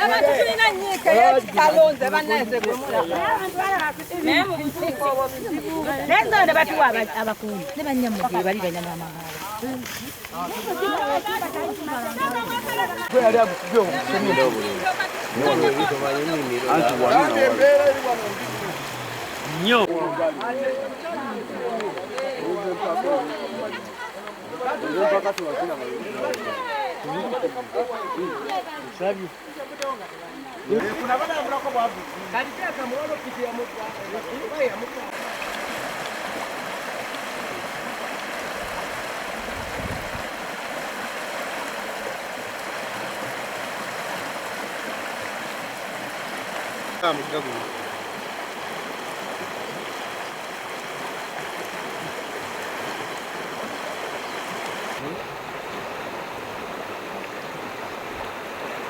Abantu tulina nnyiike y'ekitalo nze bannanze gwe mulaba. Naye mu butuufu obwo buzibu. Naye nze ne batuwa abakuumi ne bannyammwe gye bali balina n'amagaali. Nnyo.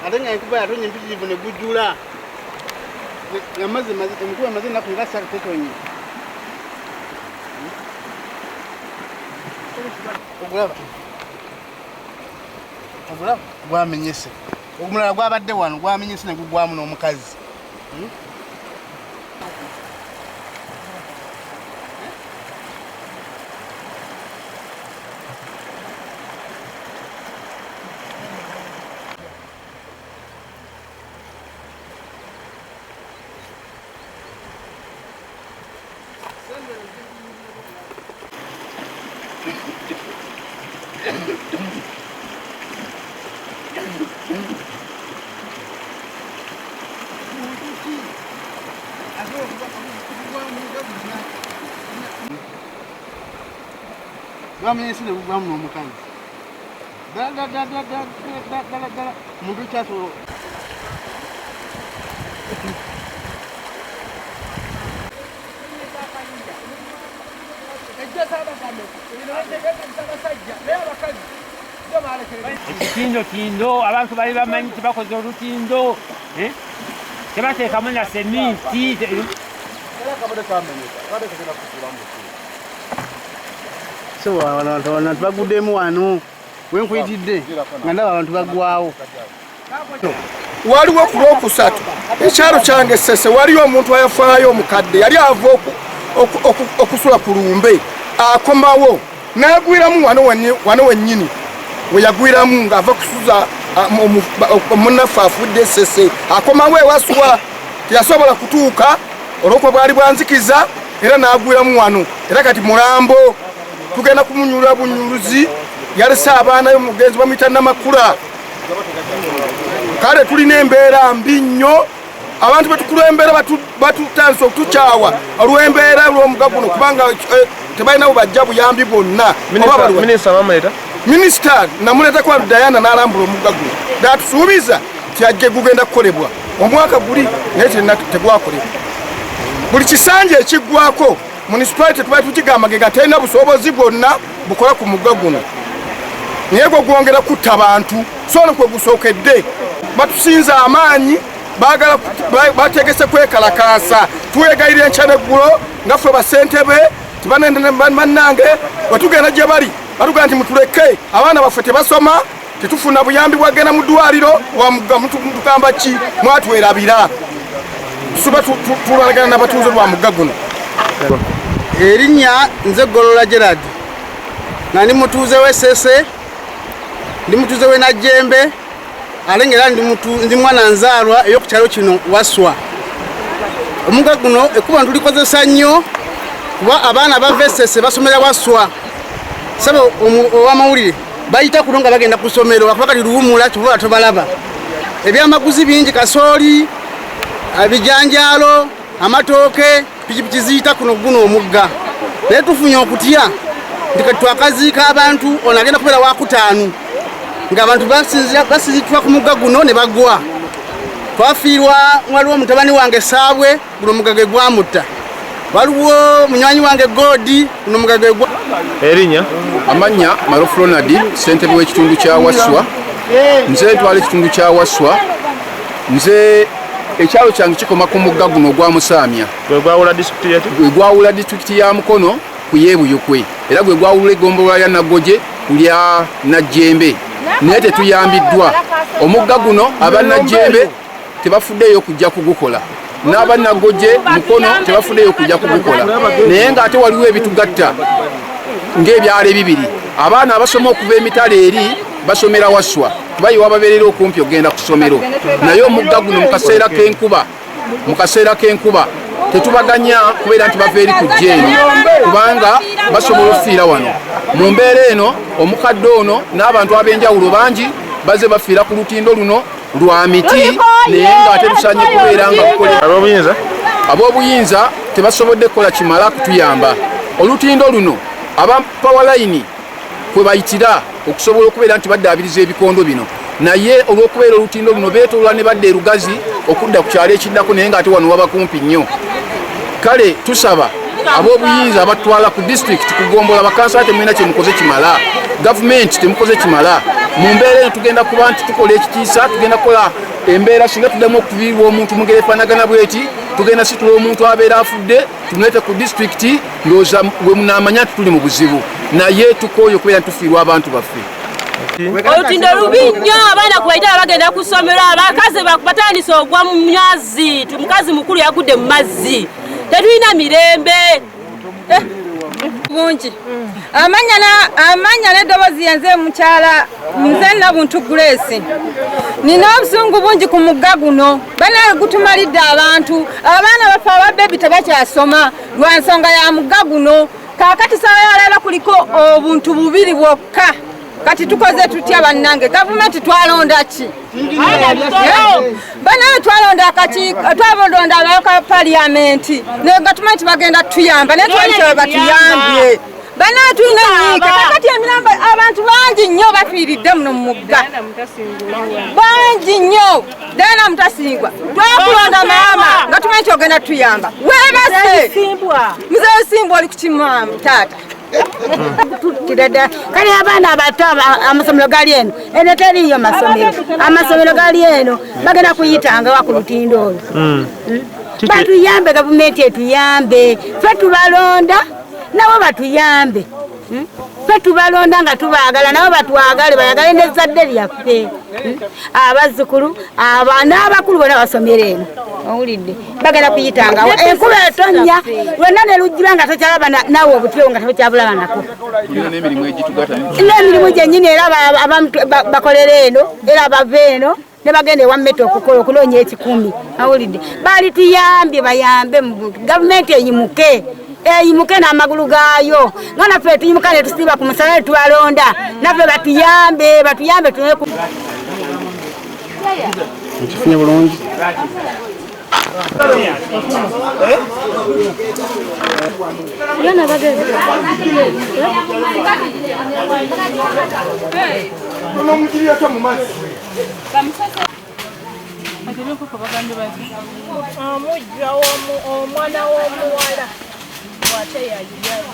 Ate nga enkuba yatonye empitirivu ne gujjula amazzi, enkuba emaze ennaku nga 3 tetonye. Ogulaba ogulaba gwamenyese, omulala gwabadde wano gwamenyese ne gugwamu n'omukazi. Gwamenyese ne gugwamu n'omukazi. Ddala ddala ddala ddala ddala ddala omuntu kyasobola. Ekitindo tindo abantu bali bamanyi tebakoze olutindo, tebateekamu na seminti. So abantu baguddemu wano wenkuyitidde nga ndaba abantu bagwawo. Waliwo ku Lwokusatu ekyalo kyange Ssese waliyo omuntu ayafaayo omukadde yali ava okusula ku lumbe akomawo n'agwiramu wano wennyini we yagwiramu ng'ava kusuza munnaffe afudde Ssese akomawo ewaswa teyasobola kutuuka olw'okuba bwali bwanzikiza era n'agwiramu wano era kati mulambo tugenda kumunyulula bunyuluzi yalese abaana be mugenzi bamuyita Namakula. Kale tulina embeera mbi nnyo, abantu betukulembera batutandise okutukyawa olw'embeera lw'omugga guno kubanga tebalina bwe bajja buyambi bwonna. Minisita namuleetako Diana n'alambula omugga guno n'atusuubiza nti ajje gugenda kukolebwa omwaka guli naye tegwakolebwa. Buli kisanja ekiggwako municipality tuba tukigamba nga terina busobozi bwonna bukola ku mugga guno, naye gwo gwongera kutta bantu so ono kwe gusookedde. Batusinza amaanyi, baagala bategese kwekalakaasa. Twegayirira enkya n'eggulo nga ffe bassentebe bannange bwe tugenda gye bali batugamba nti mutuleke abaana baffe tebasoma, tetufuna buyambi bwagenda mu ddwaliro wa mugga, mutugamba ki mwatwerabira. Tusuba tulwanagana n'abatuuze lwa mugga guno. Erinnya nze Golola Gerard nga ndi mutuuze w'e Ssese, ndi mutuuze w'e Najjembe ate ng'era ndi mwana nzaalwa ey'oku kyalo kino Wasswa. Omugga guno ekkubo tulikozesa nnyo kuba abaana bava e Ssese basomera Wasswa. Ssebo ow'amawulire bayita kuno nga bagenda ku ssomero lwakuba kati luwummula kyova tobalaba. Ebyamaguzi bingi, kasooli, ebijanjaalo, amatooke, pikipiki ziyita kuno guno omugga. Naye tufunye okutya nti kati twakaziika abantu, ono agenda kubeera wakutaano ng'abantu basinzitwa ku mugga guno ne bagwa. Twafiirwa, waliwo mutabani wange Saabwe, guno omugga gwe gwamutta. Waliwo munywanyi wange Godi, guno omugga gwe gwa Erinnya? Amannya Marufu Ronald, ssentebe w'ekitundu kya Wasswa. Nze ntwala ekitundu kya Wasswa. Nze ekyalo kyange kikoma ku mugga guno ogwa Musaamya. Gwe gwawula disitulikiti yaki? Gwe gwawula disitulikiti ya Mukono ku y'e Buyukwe era gwe gwawula eggombolola ya Naggoje ku lya Najjembe. Naye tetuyambiddwa. Omugga guno abannajjembe tebafuddeeyo kujja kugukola, n'abannaggoje Mukono tebafuddeeyo kujja kugukola, naye ng'ate waliwo ebitugatta ng'ebyalo ebibiri. Abaana abasoma okuva emitala eri basomera Wasswa, kuba babeerera okumpi okugenda ku ssomero. Naye omugga guno mu kaseera k'enkuba tetubaganya kubeera nti bava eri kujja eno, kubanga basobola okufiira wano. Mu mbeera eno, omukadde ono n'abantu ab'enjawulo bangi baze bafiira ku lutindo luno lwa miti, naye ng'ate tusanye kubeera nga kukolera. Ab'obuyinza? Ab'obuyinza tebasobodde kukola kimala kutuyamba. Olutindo luno aba powerline kwe bayitira okusobola okubeera nti baddaabiriza ebikondo bino, naye olw'okubeera olutindo luno beetolola ne badda erugazi okudda ku kyalo ekiddako, naye ng'ate wano waba kumpi nnyo. Kale tusaba ab'obuyinza abatwala ku disitulikiti, kugombola, bakansala, temulina kyemukoze kimala, gavumenti temukoze kimala. Mu mbeera eno tugenda kuba nti tukola ekitiisa, tugenda kukola embeera. Singa tuddamu okuviirwa omuntu mu ngeri efaanagana bweti, tugenda situla omuntu abeera afudde tumuleete ku disitulikiti. Ndowooza we munaamanya nti tuli mu buzibu, naye tukooye okubeera nti tufiirwa abantu baffe. Olutindo lubi nnyo. Abaana kubaitala bagenda ku ssomero, abakazi batandise ogwa mu mazzi. Mukazi mukulu yagudde mu mazzi. Tetulina mirembe. Bungi amanya n'eddoboozi. Yenze mukyala nze Nabuntu Grace. Nina obusungu bungi ku mugga guno. Banaye gutumalidde abantu. Abaana baffe ababebi tebakyasoma lwa nsonga ya mugga guno. Kaakati sawa yaleero kuliko obuntu bubiri bwokka. Kati tukoze tutya bannange? Gavumenti twalonda ki? Banaye twalonda akakiiko, twalonda ababaka paliyamenti, naye nga tumanyi nti bagenda tuyamba, naye twali kyebe batuyambye. Banaye tulina enyiike. Kakati emirambo, abantu bangi nnyo bafiiridde muno mu mugga, bangi nnyo. Diana Mutasingwa, twakulonda maama nga tumanyi nti ogenda tuyamba. Weebase muzeeyi Simbwa, oli ku kimaamu taata. Tuttira ddala. Kale abaana abato, amasomero gali eno, eno teriiyo masomero, amasomero gali eno, bagenda kuyitanga wa ku lutindo olwo? Batuyambe, gavumenti etuyambe. Ffe tubalonda, nabo batuyambe. Ffe tubalonda nga tubaagala, nabo batwagale, bayagale n'ezzadde lyaffe. Abazzukulu n'abakulu bonna basomera eno. Owulidde, bagenda kuyitangawo enkuba etonnya lwonna ne lujjula nga tokyalaba naawe obutiro nga tokyabulaba nako. Tulina n'emirimu egitugatta. N'emirimu gyennyini, era abamu bakolera eno, era bava eno ne bagenda ewa Meta okukola okunoonya 1,000. Awulidde, baali tuyambye, bayambe gavumenti eyimuke, eyimuke n'amagulu gaayo, nga naffe tuyimuka ne tusiiba ku musana ne tubalonda. Naffe batuyambe, batuyambe tune ku Nkifunye bulungi. Onomugiriyako mu mazzi. Omujjwa, omwana w'omuwala bw'ate yayirayo.